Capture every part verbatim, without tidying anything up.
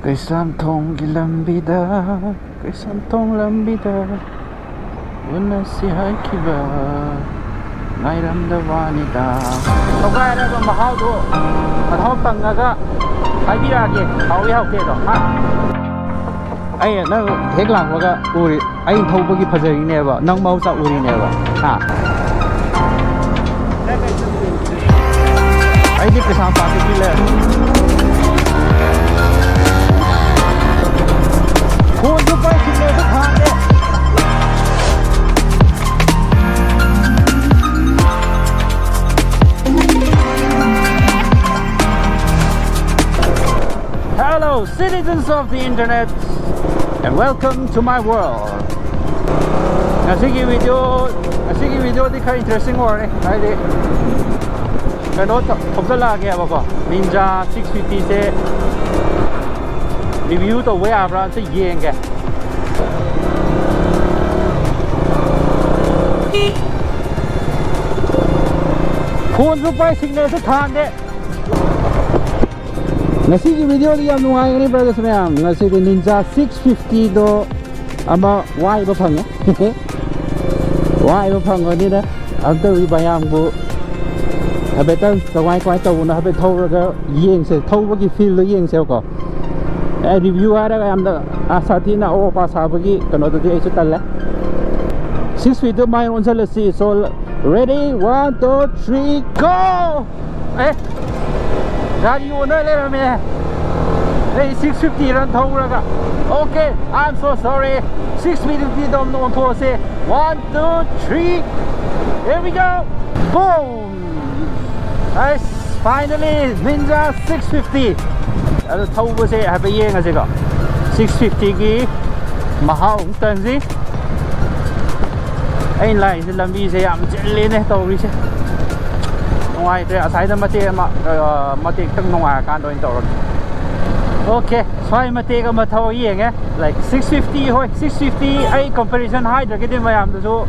ꯀꯩꯁꯥꯝꯊꯣꯡꯒꯤ ꯂꯝꯕꯤꯗ, ꯀꯩꯁꯥꯝꯊꯣꯡ ꯂꯝꯕꯤꯗ ꯎꯅꯁꯤ ꯍꯥꯏꯈꯤꯕ ꯉꯥꯏꯔꯝꯗ ꯋꯥꯅꯤꯗ꯫ ꯇꯧꯒꯥꯏꯔꯕ ꯃꯍꯥꯎꯗꯣ ꯃꯊꯧ ꯇꯪꯉꯒ ꯍꯥꯏꯕꯤꯔꯛꯑꯒꯦ, ꯍꯥꯎꯏ ꯍꯥꯎꯇꯦꯗꯣ, ꯍꯥ? ꯑꯩ ꯅꯪ ꯍꯦꯛ ꯂꯥꯛꯄꯒ ꯎꯔꯤ, ꯑꯩ ꯊꯧꯕꯒꯤ ꯐꯖꯔꯤꯅꯦꯕ, ꯅꯪ ꯃꯍꯧꯁꯥ ꯎꯔꯤꯅꯦꯕ, ꯍꯥ? ꯑꯩꯗꯤ ꯀꯩꯁꯥꯝꯄꯥꯠꯇꯒꯤ ꯂꯩ꯫ ꯐꯣꯟꯁꯨ ꯄꯥꯏ, ꯁꯤꯒꯅꯦꯜꯁꯨ ꯊꯥꯗꯦ꯫ Hello, citizens of the internet, and welcome to my world. ꯉꯁꯤꯒꯤ video, ꯉꯁꯤꯒꯤ videoꯗꯤ ꯈꯔ interesting ꯑꯣꯏꯔꯦ, ꯍꯥꯏꯗꯤ ꯀꯩꯅꯣ ꯊꯧꯖꯜꯂꯛꯑꯒꯦꯕꯀꯣ, Ninja six fiftyꯁꯦ review ꯇꯧꯕ ꯌꯥꯕ꯭ꯔꯥ ꯑꯝꯇ ꯌꯦꯡꯒꯦ꯫ ꯐꯣꯟꯁꯨ ꯄꯥꯏ, ꯁꯤꯒꯅꯦꯜꯁꯨ ꯊꯥꯟꯗꯦ꯫ ꯉꯁꯤꯒꯤ videoꯗꯤ ꯌꯥꯝ ꯅꯨꯡꯉꯥꯏꯒꯅꯤ, brothers ꯃꯌꯥꯝ꯫ ꯉꯁꯤꯗꯤ Ninja six fiftyꯗꯣ ꯑꯃ ꯋꯥꯏꯕ ꯐꯪꯉꯦ꯫ ꯋꯥꯏꯕ ꯐꯪꯕꯅꯤꯅ ꯑꯝꯇ ꯃꯌꯥꯝꯕꯨ ꯍꯥꯏꯐꯦꯠꯇꯪ ꯀꯃꯥꯏ ꯀꯃꯥꯏ ꯇꯧꯕꯅꯣ ꯍꯥꯏꯐꯦꯠ ꯊꯧꯔꯒ ꯌꯦꯡꯁꯦ, ꯊꯧꯕꯒꯤ feelꯗꯣ ꯌꯦꯡꯁꯦꯕꯀꯣ꯫ ꯑꯦ, review ꯍꯥꯏꯔꯒ ꯌꯥꯝꯅ ꯑꯁꯥ ꯊꯤꯅ ꯑꯣ ꯄꯥ ꯁꯥꯕꯒꯤ ꯀꯩꯅꯣꯗꯨꯗꯤ ꯑꯩꯁꯨ ꯇꯜꯂꯦ꯫ Six fiftyꯗꯣ ꯃꯥꯏ ꯑꯣꯟꯁꯤꯜꯂꯁꯤ꯫ So, ready, one, two, three, go! ꯑꯦ, ꯒꯥꯔꯤ ꯑꯣꯟꯅ ꯂꯩꯔꯝꯃꯦ꯫ ꯑꯩ six fifty run ꯊꯧꯔꯒ꯫ Okay, I'm so sorry. Six fiftyꯗ ꯑꯃꯨꯛ ꯑꯣꯟꯊꯣꯛꯑꯁꯦ꯫ One, two, three. Here we go. Boom! ꯑꯁ, finally, Ninja six fifty꯫ ꯑꯗꯣ ꯊꯧꯕꯁꯦ ꯍꯥꯏꯐꯦꯠ ꯌꯦꯡꯉꯁꯤꯀꯣ꯫ Six fiftyꯒꯤ ꯃꯍꯥꯎ ꯑꯃꯨꯛ ꯇꯪꯁꯤ꯫ ꯑꯩꯅ ꯂꯥꯛꯏꯁꯦ ꯂꯝꯕꯤꯁꯦ ꯌꯥꯝ ꯆꯤꯜꯂꯤꯅꯦ ꯇꯧꯔꯤꯁꯦ꯫ ꯅꯨꯡꯉꯥꯏꯇ꯭ꯔꯦ, ꯑꯁꯥꯏꯗ ꯃꯇꯦꯛ ꯑꯃ, ꯑ, ꯃꯇꯦꯛꯇꯪ ꯅꯨꯡꯉꯥꯏꯔꯀꯥꯟꯗ ꯑꯣꯏꯅ ꯇꯧꯔꯒꯦ꯫ Okay, ꯁ꯭ꯋꯥꯏ ꯃꯇꯦꯛ ꯑꯃ ꯊꯧꯔ ꯌꯦꯡꯉꯦ꯫ Like, six fifty, ꯍꯣꯏ, six fifty ꯑꯩ comparison ꯍꯥꯏꯗ꯭ꯔꯒꯗꯤ ꯃꯌꯥꯝꯗꯁꯨ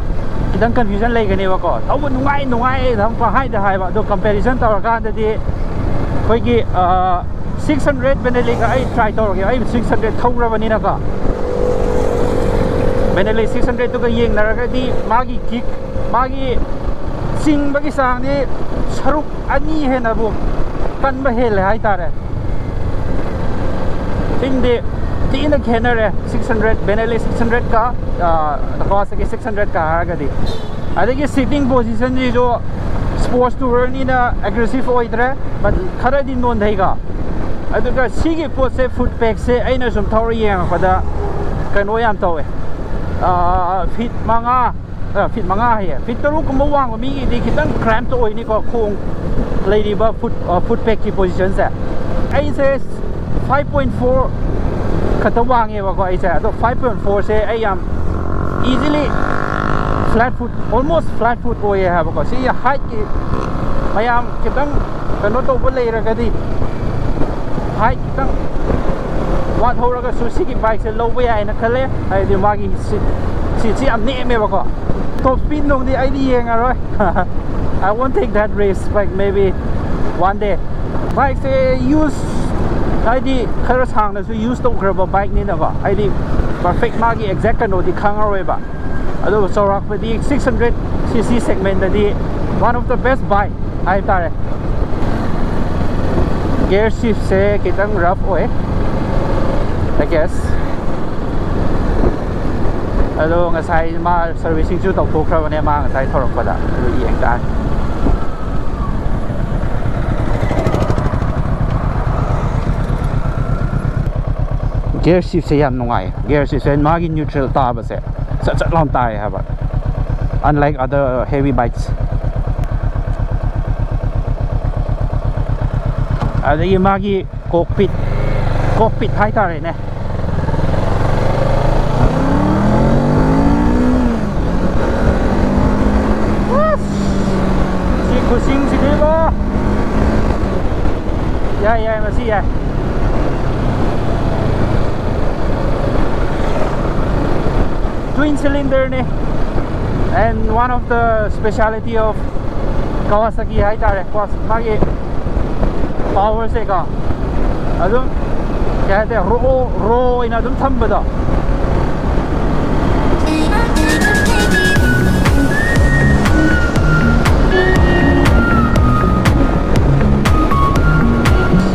ꯈꯤꯇꯪ confusion ꯂꯩꯒꯅꯦꯕꯀꯣ꯫ ꯊꯧꯕ ꯅꯨꯡꯉꯥꯏ, ꯅꯨꯡꯉꯥꯏ ꯑꯗꯨꯝ ꯄꯪꯍꯥꯏꯗ ꯍꯥꯏꯕ, ꯑꯗꯣ comparison ꯇꯧꯔꯀꯥꯟꯗꯗꯤ ꯑꯩꯈꯣꯏꯒꯤ, ꯑ, Six hundred Benelli-ꯒ ꯑꯩ try ꯇꯧꯔꯒꯦ꯫ ꯑꯩ six hundred ꯊꯧꯈ꯭ꯔꯕꯅꯤꯅꯀꯣ, Benelli six hundred-ꯇꯨꯒ ꯌꯦꯡꯅꯔꯒꯗꯤ ꯃꯥꯒꯤ kick, ꯃꯥꯒꯤ ꯆꯤꯡꯕꯒꯤ ꯆꯥꯡꯗꯤ ꯁꯔꯨꯛ ꯑꯅꯤ ꯍꯦꯟꯅꯕꯨ ꯀꯟꯕ ꯍꯦꯜꯂꯦ ꯍꯥꯏꯇꯥꯔꯦ꯫ ꯆꯤꯡꯗꯤ ꯊꯤꯅ ꯈꯦꯠꯅꯔꯦ, six hundred, Benelli six hundred-ꯀ, ꯑ, Kawasaki six hundred-ꯀ ꯍꯥꯏꯔꯒꯗꯤ꯫ ꯑꯗꯒꯤ seating position-ꯁꯤꯁꯨ sports tourer-ꯅꯤꯅ aggressive ꯑꯣꯏꯗ꯭ꯔꯦ, but ꯈꯔꯗꯤ ꯅꯣꯟꯊꯩꯀꯣ꯫ ꯑꯗꯨꯒ ꯁꯤꯒꯤ ꯄꯣꯠꯁꯦ, foot peg-ꯁꯦ ꯑꯩꯅ ꯁꯨꯝ ꯊꯧꯔ ꯌꯦꯡꯉꯛꯄꯗ ꯀꯩꯅꯣ ꯌꯥꯝ ꯇꯧꯋꯦ, ꯑ, feet ꯃꯉꯥ, ꯑ, feet ꯃꯉꯥ ꯍꯥꯏꯌꯦ, feet ꯇꯔꯨꯛ ꯀꯨꯝꯕ ꯋꯥꯡꯕ ꯃꯤꯒꯤꯗꯤ ꯈꯤꯇꯪ cramped ꯑꯣꯏꯅꯤꯀꯣ, ꯈꯣꯡ ꯂꯩꯔꯤꯕ foot, ꯑ, foot peg-ꯀꯤ position-ꯁꯦ꯫ ꯑꯩꯁꯦ five point four ꯈꯛꯇ ꯋꯥꯡꯉꯦꯕꯀꯣ ꯑꯩꯁꯦ, ꯑꯗꯣ five point four-ꯁꯦ ꯑꯩ ꯌꯥꯝ easily flat foot, almost flat foot ꯑꯣꯏꯌꯦ ꯍꯥꯏꯕꯀꯣ꯫ ꯁꯤ height-ꯀꯤ ꯃꯌꯥꯝ ꯈꯤꯇꯪ ꯀꯩꯅꯣ ꯇꯧꯕ ꯂꯩꯔꯒꯗꯤ, height ꯈꯤꯇꯪ ꯋꯥꯠꯍꯧꯔꯒꯁꯨ ꯁꯤꯒꯤ bike-ꯁꯦ ꯂꯧꯕ ꯌꯥꯏꯅ ꯈꯜꯂꯦ, ꯍꯥꯏꯗꯤ ꯃꯥꯒꯤ seat, seat-ꯁꯤ ꯌꯥꯝ ꯅꯦꯝꯃꯦꯕꯀꯣ꯫ Top speed ꯅꯨꯡꯗꯤ ꯑꯩꯗꯤ ꯌꯦꯡꯉꯔꯣꯏ꯫ I won't take that risk, like, maybe one day. Bike-ꯁꯦ use, ꯍꯥꯏꯗꯤ ꯈꯔ ꯁꯥꯡꯅꯁꯨ use ꯇꯧꯈ꯭ꯔꯕ bike-ꯅꯤꯅꯀꯣ, ꯍꯥꯏꯗꯤ perfect ꯃꯥꯒꯤ exact ꯀꯩꯅꯣꯗꯤ ꯈꯪꯉꯔꯣꯏꯕ꯫ ꯑꯗꯨꯒ ꯆꯥꯎꯔꯥꯛꯄꯗꯤ six hundred C C segment-ꯇꯗꯤ one of the best bike ꯍꯥꯏꯕ ꯇꯥꯔꯦ꯫ Gear shift-ꯁꯦ ꯈꯤꯇꯪ rough ꯑꯣꯏ, I guess꯫ ꯑꯗꯣ ꯉꯁꯥꯏ ꯃꯥ servicing-ꯁꯨ ꯇꯧꯊꯣꯛꯈ꯭ꯔꯕꯅꯦ, ꯃꯥ ꯉꯁꯥꯏ ꯊꯧꯔꯛꯄꯗ꯫ ꯑꯗꯨ ꯌꯦꯡ ꯇꯥꯔꯦ꯫ Gear shift-ꯁꯦ ꯌꯥꯝ ꯅꯨꯡꯉꯥꯏ꯫ Gear shift-ꯁꯦ ꯃꯥꯒꯤ neutral ꯇꯥꯕꯁꯦ ꯁꯠ ꯁꯠ ꯂꯥꯎꯅ ꯇꯥꯏ ꯍꯥꯏꯕ, unlike other heavy bikes꯫ ꯑꯗꯒꯤ ꯃꯥꯒꯤ cockpit, cockpit ꯍꯥꯏꯇꯥꯔꯦꯅꯦ꯫ ꯑꯁ! ꯁꯤ ꯈꯨꯁꯤꯡꯁꯤꯗꯤꯕꯣ! ꯌꯥꯏ, ꯌꯥꯏ, ꯃꯁꯤ ꯌꯥꯏ꯫ Twin cylinder-ꯅꯤ, and one of the speciality of Kawasaki ꯍꯥꯏꯇꯥꯔꯦ꯫ Kawas-, ꯃꯥꯒꯤ power-ꯁꯦꯀꯣ, ꯑꯗꯨꯝ ꯀꯩ ꯍꯥꯏꯇꯥꯔꯦ, ꯔꯣ ꯔꯣ ꯑꯣꯏꯅ ꯑꯗꯨꯝ ꯊꯝꯕꯗꯣ꯫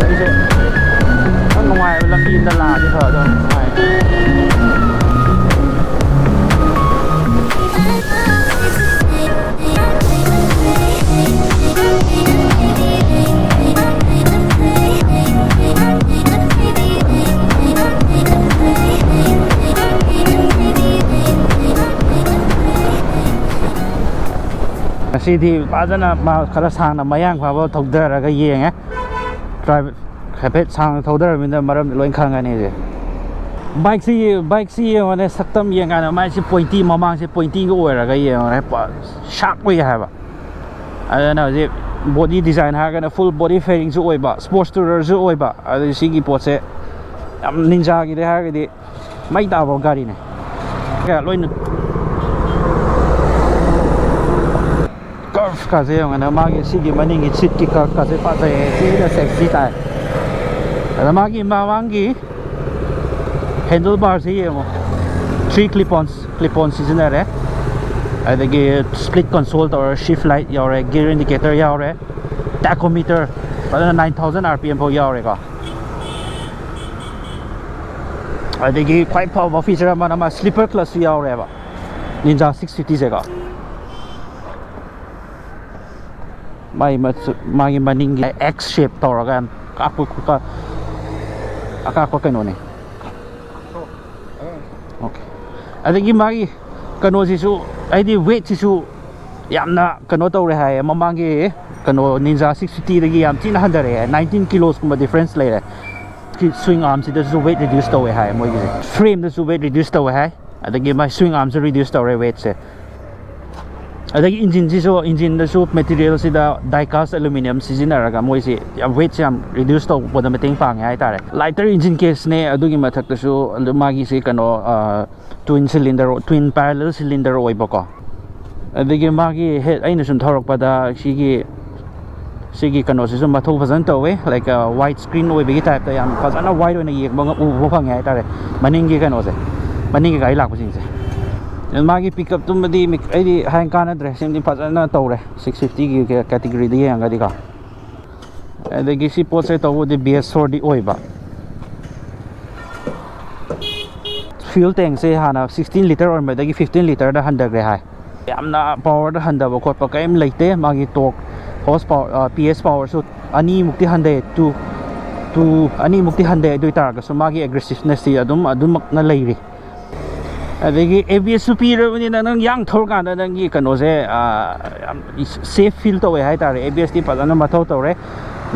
ꯑꯩꯁꯦ ꯌꯥꯝ ꯅꯨꯡꯉꯥꯏꯕ ꯂꯝꯕꯤ ꯑꯃꯗ ꯂꯥꯛꯑꯗꯤ ꯐꯗꯧꯅꯤ꯫ ꯅꯨꯡꯉꯥꯏ꯫ ꯉꯁꯤꯗꯤ ꯐꯖꯅ ꯃꯥ ꯈꯔ ꯁꯥꯡꯅ ꯃꯌꯥꯡ ꯐꯥꯕ ꯊꯧꯗꯔꯒ ꯌꯦꯡꯉꯦ꯫ ꯗ꯭ꯔꯥꯏꯚ ꯍꯥꯏꯐꯦꯠ ꯁꯥꯡꯅ ꯊꯧꯗꯔꯃꯤꯅ ꯃꯔꯝꯗꯤ ꯂꯣꯏ ꯈꯪꯉꯅꯤ ꯍꯧꯖꯤꯛ꯫ ꯕꯥꯏꯛꯁꯤ, ꯕꯥꯏꯛꯁꯤ ꯌꯦꯡꯉꯣꯅꯦ, ꯁꯛꯇꯝ ꯌꯦꯡꯀꯥꯟꯗ ꯃꯥꯏꯁꯤ ꯄꯣꯏꯟꯇꯤ, ꯃꯃꯥꯡꯁꯤ ꯄꯣꯏꯟꯇꯤꯒ ꯑꯣꯏꯔꯒ ꯌꯦꯡꯉꯣꯅꯦ, ꯄ-, ꯁꯥꯔꯞ ꯑꯣꯏ ꯍꯥꯏꯕ꯫ ꯑꯗꯨꯅ ꯍꯧꯖꯤꯛ ꯕꯣꯗꯤ ꯗꯤꯖꯥꯏꯟ ꯍꯥꯏꯔꯒꯅ ꯐꯨꯜ ꯕꯣꯗꯤ ꯐꯦꯔꯤꯡꯁꯨ ꯑꯣꯏꯕ, ꯁ꯭ꯄꯣꯔꯠꯁ ꯇꯨꯔꯔꯁꯨ ꯑꯣꯏꯕ, ꯑꯗꯨ ꯁꯤꯒꯤ ꯄꯣꯠꯁꯦ ꯌꯥꯝ ꯅꯤꯟꯖꯥꯒꯤꯗꯤ ꯍꯥꯏꯔꯒꯗꯤ ꯃꯩ ꯇꯥꯕ ꯒꯥꯔꯤꯅꯦ꯫ ꯀꯌꯥ ꯂꯣꯏꯅ ꯀꯔꯐꯀꯥꯁꯦ ꯌꯦꯡꯉꯣꯅꯦ, ꯃꯥꯒꯤ ꯁꯤꯒꯤ ꯃꯅꯤꯡꯒꯤ ꯁꯤꯠꯀꯤ ꯀꯔꯐꯀꯥꯁꯦ ꯐꯖꯩꯌꯦ, ꯊꯤꯅ ꯁꯦꯛꯁꯤ ꯇꯥꯏ꯫ ꯑꯗ ꯃꯥꯒꯤ ꯃꯃꯥꯡꯒꯤ ꯍꯦꯟꯗꯜ ꯕꯥꯔꯁꯦ ꯌꯦꯡꯉꯣ, ꯊ꯭ꯔꯤ ꯀ꯭ꯂꯤꯞ ꯑꯣꯟ, ꯀ꯭ꯂꯤꯞ ꯑꯣꯟ ꯁꯤꯖꯤꯟꯅꯔꯦ꯫ ꯑꯗꯒꯤ ꯁ꯭ꯄ꯭ꯂꯤꯠ ꯀꯟꯁꯣꯜ ꯇꯧꯔ, ꯁꯤꯐ ꯂꯥꯏꯠ ꯌꯥꯎꯔꯦ, ꯒꯤꯌꯔ ꯏꯟꯗꯤꯀꯦꯇꯔ ꯌꯥꯎꯔꯦ, ꯇꯥꯀꯣꯃꯤꯇꯔ ꯐꯖꯅ nine thousand R P M ꯐꯥꯎ ꯌꯥꯎꯔꯦꯀꯣ꯫ ꯑꯗꯒꯤ ꯈ꯭ꯋꯥꯏ ꯐꯕ ꯐꯤꯆꯔ ꯑꯃꯅ ꯃꯥ ꯁ꯭ꯂꯤꯄꯔ ꯀ꯭ꯂꯁꯁꯨ ꯌꯥꯎꯔꯦꯕ ꯅꯤꯟꯖꯥ ꯁꯤꯛꯁ ꯐꯤꯐꯇꯤꯁꯦꯀꯣ꯫ ꯃꯥꯒꯤ ꯃꯆꯨ-, ꯃꯥꯒꯤ ꯃꯅꯤꯡꯒꯤ ꯑꯦꯛꯁ ꯁꯦꯞ ꯇꯧꯔꯒ ꯌꯥꯝ ꯀꯥꯞꯄ ꯈꯨꯀꯥꯞ-, ꯑꯀꯥꯞꯄ ꯀꯩꯅꯣꯅꯦ꯫ ꯑꯣꯀꯦ꯫ ꯑꯗꯒꯤ ꯃꯥꯒꯤ ꯀꯩꯅꯣꯁꯤꯁꯨ, ꯍꯥꯏꯗꯤ ꯋꯦꯠꯁꯤꯁꯨ ꯌꯥꯝꯅ ꯀꯩꯅꯣ ꯇꯧꯔꯦ ꯍꯥꯏꯌꯦ꯫ ꯃꯃꯥꯡꯒꯤ ꯀꯩꯅꯣ ꯅꯤꯟꯖꯥ ꯁꯤꯛꯁ ꯐꯤꯐꯇꯤꯗꯒꯤ ꯌꯥꯝ ꯊꯤꯅ ꯍꯟꯊꯔꯛꯑꯦ, ꯅꯥꯏꯟꯇꯤꯟ ꯀꯤꯂꯣꯁꯀꯨꯝꯕ ꯗꯤꯐ꯭ꯔꯦꯟꯁ ꯂꯩꯔꯦ꯫ ꯁ꯭ꯋꯤꯡ ꯑꯥꯔꯝꯁꯤꯗꯁꯨ ꯋꯦꯠ ꯔꯤꯗ꯭ꯌꯨꯁ ꯇꯧꯋꯦ ꯍꯥꯏ ꯃꯣꯏꯒꯤꯁꯦ, ꯐ꯭ꯔꯦꯝꯗꯁꯨ ꯋꯦꯠ ꯔꯤꯗ꯭ꯌꯨꯁ ꯇꯧꯋꯦ ꯍꯥꯏ, ꯑꯗꯒꯤ ꯃꯥꯏ ꯁ꯭ꯋꯤꯡ ꯑꯥꯔꯝꯁꯨ ꯔꯤꯗ꯭ꯌꯨꯁ ꯇꯧꯔꯦ ꯋꯦꯠꯁꯦ꯫ ꯑꯗꯒꯤ ꯏꯟꯖꯤꯟꯁꯤꯁꯨ, ꯏꯟꯖꯤꯟꯗꯁꯨ ꯃꯦꯇꯤꯔꯤꯌꯦꯜꯁꯤꯗ ꯗꯥꯏꯀꯥꯁ ꯑꯦꯂꯨꯃꯤꯅꯤꯌꯝ ꯁꯤꯖꯤꯟꯅꯔꯒ ꯃꯣꯏꯁꯤ ꯌꯥꯝ ꯋꯦꯠꯁꯦ ꯌꯥꯝ ꯔꯤꯗ꯭ꯌꯨꯁ ꯇꯧꯕꯗ ꯃꯇꯦꯡ ꯄꯥꯡꯉꯦ ꯍꯥꯏꯇꯥꯔꯦ꯫ ꯂꯥꯏꯇꯔ ꯏꯟꯖꯤꯟ ꯀꯦꯁꯅꯦ, ꯑꯗꯨꯒꯤ ꯃꯊꯛꯇꯁꯨ ꯑꯗꯨ ꯃꯥꯒꯤꯁꯤ ꯀꯩꯅꯣ, ꯑ, ꯇ꯭ꯋꯤꯟ ꯁꯤꯂꯤꯟꯗꯔ, ꯇ꯭ꯋꯤꯟ ꯄꯦꯔꯦꯂꯦꯜ ꯁꯤꯂꯤꯟꯗꯔ ꯑꯣꯏꯕꯀꯣ꯫ ꯑꯗꯒꯤ ꯃꯥꯒꯤ ꯍꯦꯠ, ꯑꯩꯅ ꯁꯨꯝ ꯊꯧꯔꯛꯄꯗ ꯁꯤꯒꯤ ꯁꯤꯒꯤ ꯀꯩꯅꯣꯁꯤꯁꯨ ꯃꯊꯧ ꯐꯖꯅ ꯇꯧꯋꯦ, ꯂꯥꯏꯛ ꯋꯥꯏꯠ ꯁ꯭ꯀ꯭ꯔꯤꯟ ꯑꯣꯏꯕꯒꯤ ꯇꯥꯏꯞꯇ ꯌꯥꯝ ꯐꯖꯅ ꯋꯥꯏꯠ ꯑꯣꯏꯅ ꯌꯦꯡꯕ ꯉ- ꯎꯕ ꯐꯪꯉꯦ ꯍꯥꯏꯇꯥꯔꯦ꯫ ꯃꯅꯤꯡꯒꯤ ꯀꯩꯅꯣꯁꯦ, ꯃꯅꯤꯡꯒꯤ ꯒꯥꯔꯤ ꯂꯥꯛꯄꯁꯤꯡꯁꯦ, ꯃꯥꯒꯤ ꯄꯤꯛꯀꯞꯇꯨꯃꯗꯤ ꯃꯤ- ꯑꯩꯗꯤ ꯍꯥꯏ ꯀꯥꯟꯅꯗ꯭ꯔꯦ꯫ ꯁꯤꯃꯗꯤ ꯐꯖꯅ ꯇꯧꯔꯦ, ꯁꯤꯛꯁ ꯐꯤꯐꯇꯤꯒꯤ ꯀꯦꯇꯤꯒꯣꯔꯤꯗ ꯌꯦꯡꯉꯒꯗꯤꯀꯣ꯫ ꯑꯗꯒꯤ ꯁꯤ ꯄꯣꯠꯁꯦ ꯇꯧꯕꯗꯤ ꯕꯤ ꯑꯦꯁ ꯐꯣꯔꯗꯤ ꯑꯣꯏꯕ꯫ ꯐ꯭ꯌꯨꯜ ꯇꯦꯡꯁꯦ ꯍꯥꯟꯅ ꯁꯤꯛꯁꯇꯤꯟ ꯂꯤꯇꯔ ꯑꯣꯏꯔꯝꯕꯗꯒꯤ ꯐꯤꯐꯇꯤꯟ ꯂꯤꯇꯔꯗ ꯍꯟꯊꯈ꯭ꯔꯦ ꯍꯥꯏ꯫ ꯌꯥꯝꯅ ꯄꯋꯔꯗ ꯍꯟꯊꯕ ꯈꯣꯠꯄ ꯀꯔꯤꯝ ꯂꯩꯇꯦ꯫ ꯃꯥꯒꯤ ꯇꯣꯛ, ꯍꯣꯔꯁ ꯄꯥꯋꯔ, ꯄꯤ ꯑꯦꯁ ꯄꯥꯋꯔꯁꯨ ꯑꯅꯤꯃꯨꯛꯇꯤ ꯍꯟꯊꯩ꯫ ꯇꯨ ꯇꯨ ꯑꯅꯤꯃꯨꯛꯇꯤ ꯍꯟꯊꯩ꯫ ꯑꯗꯨ ꯑꯣꯏ ꯇꯥꯔꯒꯁꯨ ꯃꯥꯒꯤ ꯑꯦꯒ꯭ꯔꯦꯁꯤꯞꯅꯦꯁꯇꯤ ꯑꯗꯨꯝ ꯑꯗꯨꯃꯛꯅ ꯂꯩꯔꯤ꯫ ꯑꯗꯒꯤ ꯑꯦ ꯕꯤ ꯑꯦꯁꯁꯨ ꯄꯤꯔꯕꯅꯤꯅ ꯅꯪ ꯌꯥꯡ ꯊꯧꯔꯀꯥꯟꯗ ꯅꯪꯒꯤ ꯀꯩꯅꯣꯁꯦ, ꯑꯥ, ꯌꯥꯝ ꯁꯦꯐ ꯐꯤꯜ ꯇꯧꯋꯦ ꯍꯥꯏꯇꯥꯔꯦ꯫ ꯑꯦ ꯕꯤ ꯑꯦꯁꯇꯤ ꯐꯖꯅ ꯃꯊꯧ ꯇꯧꯔꯦ꯫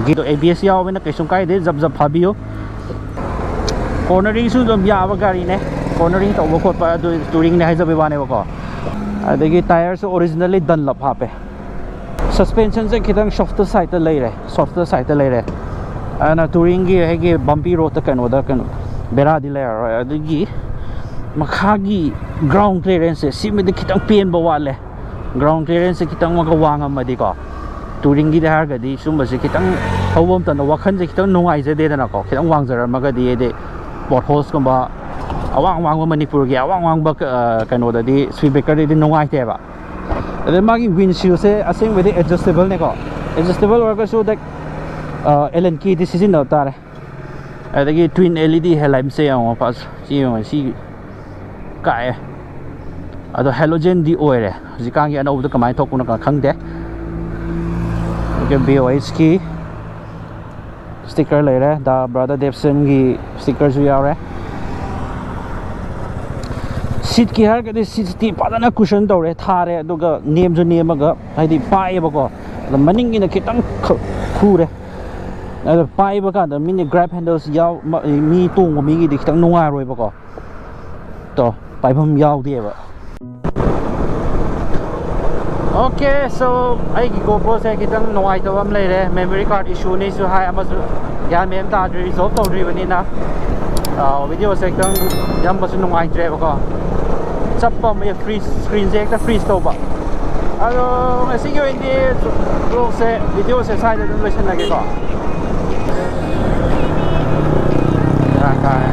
ꯒꯤꯗꯣ ꯑꯦ ꯕꯤ ꯑꯦꯁ ꯌꯥꯎꯕꯅ ꯀꯩꯁꯨꯝ ꯀꯥꯏꯗꯦ, ꯖꯞ ꯖꯞ ꯐꯥꯕꯤꯌꯨ꯫ ꯀꯣꯔꯅꯔꯤꯡꯁꯨ ꯑꯗꯨꯝ ꯌꯥꯕ ꯒꯥꯔꯤꯅꯦ꯫ ꯀꯣꯔꯅꯔꯤꯡ ꯇꯧꯕ ꯈꯣꯠꯄ ꯑꯗꯨ ꯇꯨꯔꯤꯡꯅꯦ ꯍꯥꯏꯖꯕꯩ ꯋꯥꯅꯦꯕꯀꯣ꯫ ꯑꯗꯒꯤ ꯇꯥꯌꯔꯁꯨ ꯑꯣꯔꯤꯖꯤꯅꯦꯜꯂꯤ ꯗꯟꯂꯞ ꯍꯥꯞꯄꯦ꯫ ꯁꯁꯄꯦꯟꯁꯟꯁꯦ ꯈꯤꯇꯪ ꯁꯣꯐꯇꯔ ꯁꯥꯏꯠꯇ ꯂꯩꯔꯦ, ꯁꯣꯐꯇꯔ ꯁꯥꯏꯠꯇ ꯂꯩꯔꯦ꯫ ꯑꯗꯨꯅ ꯇꯨꯔꯤꯡꯒꯤ ꯍꯥꯏꯒꯤ ꯕꯝꯄꯤ ꯔꯣꯗꯇ ꯀꯩꯅꯣꯗ ꯀꯩꯅꯣ ꯕꯦꯔꯥꯗꯤ ꯂꯩꯔꯔꯣꯏ꯫ ꯑꯗꯒꯤ ꯃꯈꯥꯒꯤ ꯒ꯭ꯔꯥꯎꯟ ꯀ꯭ꯂꯤꯌꯔꯦꯟꯁꯁꯦ ꯁꯤꯃꯗꯤ ꯈꯤꯇꯪ ꯄꯦꯟꯕ ꯋꯥꯠꯂꯦ꯫ ꯒ꯭ꯔꯥꯎꯟ ꯀ꯭ꯂꯤꯌꯔꯦꯟꯁꯁꯦ ꯈꯤꯇꯪ ꯑꯃꯒ ꯋꯥꯡꯉꯝꯃꯗꯤꯀꯣ, ꯇꯨꯔꯤꯡꯒꯤꯗꯤ ꯍꯥꯏꯔꯒꯗꯤ ꯁꯨꯝꯕꯁꯦ ꯈꯤꯇꯪ ꯊꯧꯕ ꯃꯇꯝꯗ ꯋꯥꯈꯜꯁꯦ ꯈꯤꯇꯪ ꯅꯨꯡꯉꯥꯏꯖꯗꯦꯗꯅꯀꯣ꯫ ꯈꯤꯇꯪ ꯋꯥꯡꯖꯔꯝꯃꯒꯗꯤ, ꯍꯥꯏꯗꯤ ꯄꯣꯠ ꯍꯣꯜꯁꯀꯨꯝꯕ ꯑꯋꯥꯡ ꯑꯋꯥꯡꯕ, ꯃꯅꯤꯄꯨꯔꯒꯤ ꯑꯋꯥꯡ ꯑꯋꯥꯡꯕ, ꯑ, ꯀꯩꯅꯣꯗꯗꯤ, ꯁ꯭ꯄꯤꯠ ꯕ꯭ꯔꯦꯀꯔꯗꯗꯤ ꯅꯨꯡꯉꯥꯏꯇꯦꯕ꯫ ꯑꯗꯩ ꯃꯥꯒꯤ ꯋꯤꯟꯁꯤꯜꯁꯦ ꯑꯁꯦꯡꯕꯗꯤ ꯑꯦꯗꯖꯁꯇꯦꯕꯜꯅꯦꯀꯣ꯫ ꯑꯦꯗꯖꯁꯇꯦꯕꯜ ꯑꯣꯏꯔꯒꯁꯨ, ꯂꯥꯏꯛ, ꯑꯦꯜ ꯑꯦꯟ ꯀꯦꯗꯤ ꯁꯤꯖꯤꯟꯅꯕ ꯇꯥꯔꯦ꯫ ꯑꯗꯒꯤ ꯇ꯭ꯋꯤꯟ ꯑꯦꯜ ꯏ ꯗꯤ ꯍꯦꯗꯂꯥꯏꯠꯁꯦ ꯌꯦꯡꯉꯣ, ꯐꯥꯁ ꯁꯤ ꯌꯦꯡꯉꯣ, ꯁꯤ ꯀꯥꯛꯑꯦ꯫ ꯑꯗꯣ ꯍꯦꯂꯣꯖꯦꯟꯗꯤ ꯑꯣꯏꯔꯦ꯫ ꯍꯧꯖꯤꯛꯀꯥꯟꯒꯤ ꯑꯅꯧꯕꯗ ꯀꯃꯥꯏꯅ ꯊꯣꯛꯄꯅꯣ ꯈꯪꯗꯦ꯫ ꯑꯣꯀꯦ, ꯕꯤ ꯑꯣ ꯑꯩꯆꯀꯤ ꯁ꯭ꯇꯤꯀꯔ ꯂꯩꯔꯦ, ꯗ ꯕ꯭ꯔꯥꯗꯔ ꯗꯦꯕꯁꯟꯒꯤ ꯁ꯭ꯇꯤꯀꯔꯁꯨ ꯌꯥꯎꯔꯦ꯫ ꯁꯤꯠꯀꯤ ꯍꯥꯏꯔꯒꯗꯤ ꯁꯤꯠꯁꯇꯤ ꯐꯖꯅ ꯀꯨꯁꯟ ꯇꯧꯔꯦ, ꯊꯥꯔꯦ, ꯑꯗꯨꯒ ꯅꯦꯝꯁꯨ ꯅꯦꯝꯃꯒ, ꯍꯥꯏꯗꯤ, ꯄꯥꯛꯑꯦꯕꯀꯣ꯫ ꯑꯗꯣ ꯃꯅꯤꯡꯒꯤꯅ ꯈꯤꯇꯪ ꯈ-, ꯈꯨꯔꯦ꯫ ꯑꯗꯣ ꯄꯥꯏꯕ ꯀꯥꯟꯗ ꯃꯤꯅ ꯒ꯭ꯔꯦꯕ ꯍꯦꯟꯗꯜꯁ ꯌꯥꯎ-, ꯃ-, ꯃꯤ ꯇꯣꯡꯕ ꯃꯤꯒꯤꯗꯤ ꯈꯤꯇꯪ ꯅꯨꯡꯉꯥꯏꯔꯣꯏꯕꯀꯣ꯫ ꯇꯣ, ꯄꯥꯏꯐꯝ ꯌꯥꯎꯗꯦꯕ꯫ ꯑꯣꯀꯦ, ꯁꯣ ꯑꯩꯒꯤ ꯒꯣꯄ꯭ꯔꯣꯁꯦ ꯈꯤꯇꯪ ꯅꯨꯡꯉꯥꯏꯇꯕ ꯑꯃ ꯂꯩꯔꯦ꯫ ꯃꯦꯃꯣꯔꯤ ꯀꯥꯔꯗ ꯏꯁꯨꯅꯤꯁꯨ ꯍꯥꯏ, ꯑꯃꯁꯨ ꯒ꯭ꯌꯥꯟ ꯃꯦꯟ ꯇꯥꯗ꯭ꯔꯤ, ꯔꯤꯖꯣꯜꯕ ꯇꯧꯗ꯭ꯔꯤꯕꯅꯤꯅ꯫ ꯑꯥ, ꯚꯤꯗꯤꯑꯣꯁꯦ ꯈꯤꯇꯪ ꯅꯝꯕꯁꯨ ꯅꯨꯡꯉꯥꯏꯇ꯭ꯔꯦꯕꯀꯣ꯫ ꯆꯞꯄ ꯑꯃ, ꯐ꯭ꯔꯤꯖ, ꯁ꯭ꯀ꯭ꯔꯤꯟꯁꯦ ꯍꯦꯛꯇ ꯐ꯭ꯔꯤꯖ ꯇꯧꯕ꯫ ꯑꯗꯣ ꯉꯁꯤꯒꯤ ꯑꯣꯏꯅꯗꯤ vlogꯁꯦ, videoꯁꯦ ꯁ꯭ꯋꯥꯏꯗ ꯑꯗꯨꯝ ꯂꯣꯏꯁꯤꯜꯂꯒꯦꯀꯣ꯫ ꯕꯦꯔꯥ ꯀꯥꯔꯦ꯫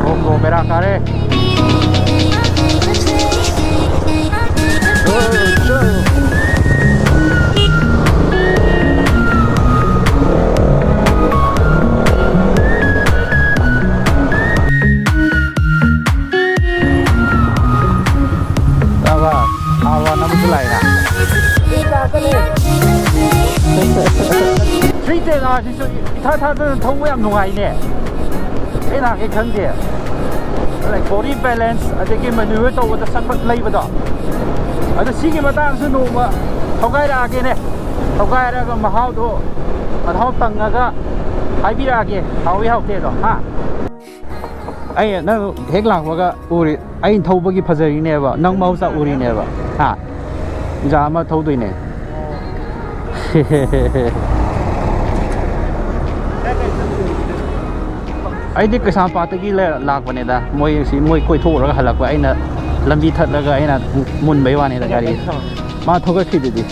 ꯀꯣꯡꯒꯣ ꯕꯦꯔꯥ ꯀꯥꯔꯦ꯫ ꯇꯥꯕ? ꯍꯥꯎꯕ ꯑꯃꯁꯨ ꯂꯥꯛꯏꯅ꯫ Three ten R ꯁꯤꯁꯨ ꯏꯊꯥ ꯊꯥꯖꯗꯅ ꯊꯧꯕ ꯌꯥꯝ ꯅꯨꯡꯉꯥꯏꯅꯦ꯫ ꯑꯩ ꯂꯥꯛꯀꯦ ꯈꯪꯗꯦ꯫ Like, body balance, ꯑꯗꯒꯤ maneuver ꯇꯧꯕꯗ ꯁꯠ ꯐꯠ ꯂꯩꯕꯗꯣ꯫ ꯑꯗꯣ ꯁꯤꯒꯤ ꯃꯇꯥꯡꯁꯨ ꯅꯣꯡꯃ ꯊꯧꯒꯥꯏꯔꯛꯑꯒꯦꯅꯦ꯫ ꯊꯧꯒꯥꯏꯔꯒ ꯃꯍꯥꯎꯗꯣ, ꯃꯍꯥꯎ ꯇꯪꯉꯒ ꯍꯥꯏꯕꯤꯔꯛꯑꯒꯦ, ꯍꯥꯎꯏ ꯍꯥꯎꯇꯦꯗꯣ, ꯍꯥ? ꯑꯩ ꯅꯪ ꯍꯦꯛ ꯂꯥꯛꯄꯒ ꯎꯔꯤ, ꯑꯩꯅ ꯊꯧꯕꯒꯤ ꯐꯖꯔꯤꯅꯦꯕ, ꯅꯪ ꯃꯍꯧꯁꯥ ꯎꯔꯤꯅꯦꯕ꯫ ꯍꯥ? ꯖꯥ ꯑꯃ ꯊꯧꯗꯣꯏꯅꯦ꯫ ꯑꯩꯗꯤ ꯀꯩꯁꯥꯝꯄꯥꯠꯇꯒꯤ ꯂꯩ-, ꯂꯥꯛꯄꯅꯦꯗ꯫ ꯃꯣꯏ ꯁꯤ, ꯃꯣꯏ ꯀꯣꯏꯊꯣꯛꯎꯔꯒ ꯍꯜꯂꯛꯄ, ꯑꯩꯅ ꯂꯝꯕꯤ ꯊꯠꯂꯒ ꯑꯩꯅ ꯃꯨꯟꯕꯩ ꯋꯥꯅꯤꯗ ꯒꯥꯔꯤ꯫ ꯃꯥ ꯊꯧꯒꯠꯈꯤꯗꯨꯗꯤ꯫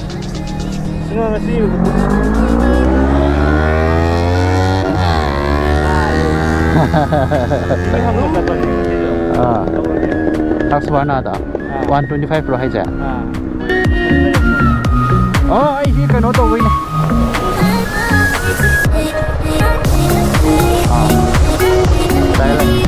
ꯑꯥ꯫ ꯍꯛꯁꯕꯥꯅꯥꯗ꯫ ꯑꯥ꯫ One twenty five ꯔꯣ ꯍꯥꯏꯁꯦ? ꯑꯥ꯫ ꯑꯣ, ꯑꯩꯁꯤ ꯀꯩꯅꯣ ꯇꯧꯕꯩꯅꯦ꯫ ꯑꯥ꯫ ꯂꯥꯛꯑꯦ, ꯂꯥꯛꯑꯦ꯫